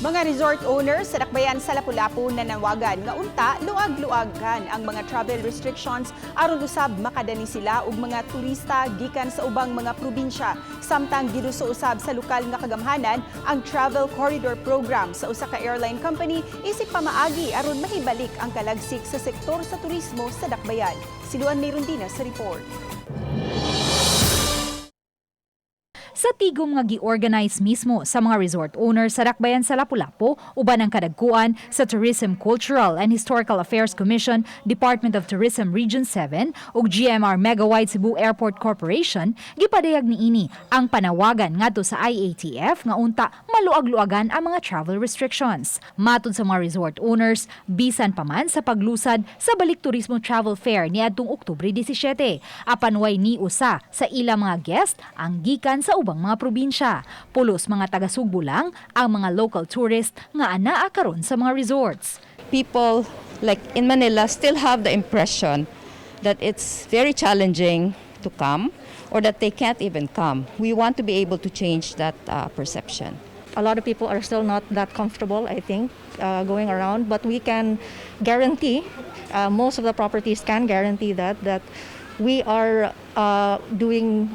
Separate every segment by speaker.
Speaker 1: Mga resort owners sa Dakbayan sa Lapu-Lapu nanawagan nga unta luag-luagan ang mga travel restrictions aron usab makadani sila og mga turista gikan sa ubang mga probinsya. Samtang giduso usab sa lokal nga kagamhanan ang Travel Corridor Program sa usa ka airline company isip pamaagi aron mahibalik ang kalagsik sa sektor sa turismo sa Dakbayan. Si Luan Mirundina sa report.
Speaker 2: Sa tigom nga gi-organize mismo sa mga resort owners sa Dakbayan sa Lapu-Lapu uban ang kadagkuan sa Tourism, Cultural and Historical Affairs Commission, Department of Tourism Region 7 ug GMR Megawide Cebu Airport Corporation, gipadayag niini ang panawagan ngadto sa IATF nga unta maluag-luagan ang mga travel restrictions. Matud sa mga resort owners, bisan pa man sa paglusad sa Balik Turismo Travel Fair niadtong Oktubre 17, apan way ni usa sa ilang mga guest ang gikan sa ubang mga probinsya. Pulos mga taga-Sugbo lang ang mga local tourist nga anaa karon sa mga resorts.
Speaker 3: People like in Manila still have the impression that it's very challenging to come or that they can't even come. We want to be able to change that perception.
Speaker 4: A lot of people are still not that comfortable, I think, going around. But we can guarantee, most of the properties can guarantee that we are doing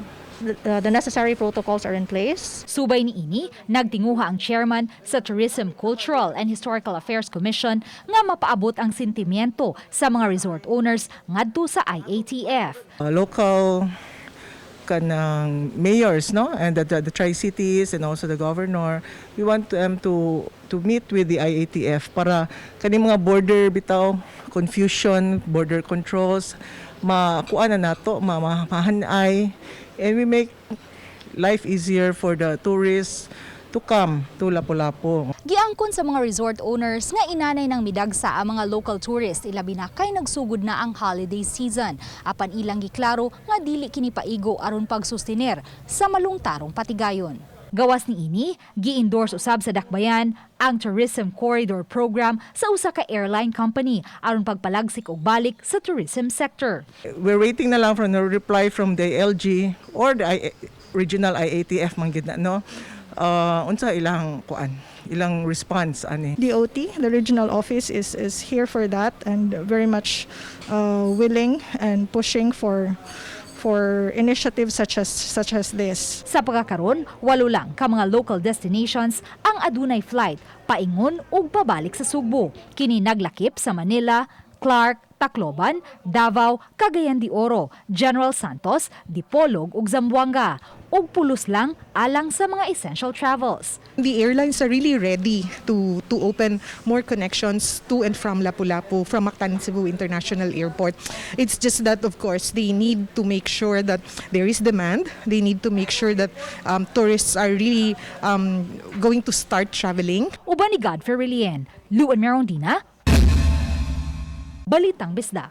Speaker 4: the necessary protocols are in place.
Speaker 2: Subay niini, nagtinguha ang chairman sa Tourism, Cultural and Historical Affairs Commission nga mapaabot ang sentimiento sa mga resort owners ngadto sa IATF.
Speaker 5: Local kanang mayors, no, and the tri-cities and also the governor, we want them to meet with the IATF para kani mga border bitaw confusion, border controls, makuha na nato, mahanay, and we make life easier for the tourists to come to Lapu-Lapu.
Speaker 2: Giangkon sa mga resort owners nga inanay ng midagsa ang mga local tourists, ilabi na kay nagsugod na ang holiday season. Apan ilang giklaro nga dili kini paigo aron pagsustener sa malungtarong patigayon. Gawas niini, gi-endorse usab sa Dakbayan ang Tourism Corridor Program sa usa ka airline company aron pagpalagsik og balik sa tourism sector.
Speaker 5: We're waiting na lang for the reply from the LG or the regional IATF man gid na, no, unsa ilang kuan, ilang response ani.
Speaker 6: DOT, the regional office, is here for that and very much willing and pushing for initiatives such as this.
Speaker 2: Sa pagkakaron, walo lang ka mga local destinations ang adunay flight paingon ug pabalik sa Sugbo. Kini naglakip sa Manila, Clark, Tacloban, Davao, Cagayan de Oro, General Santos, Dipolog ug Zamboanga. Ug pulos lang alang sa mga essential travels.
Speaker 7: The airlines are really ready to open more connections to and from Lapu-Lapu, from Mactan Cebu International Airport. It's just that, of course, they need to make sure that there is demand. They need to make sure that tourists are really going to start traveling.
Speaker 2: Uban ni Godfrey Relien, Luan Merondina, Balitang Bisdak.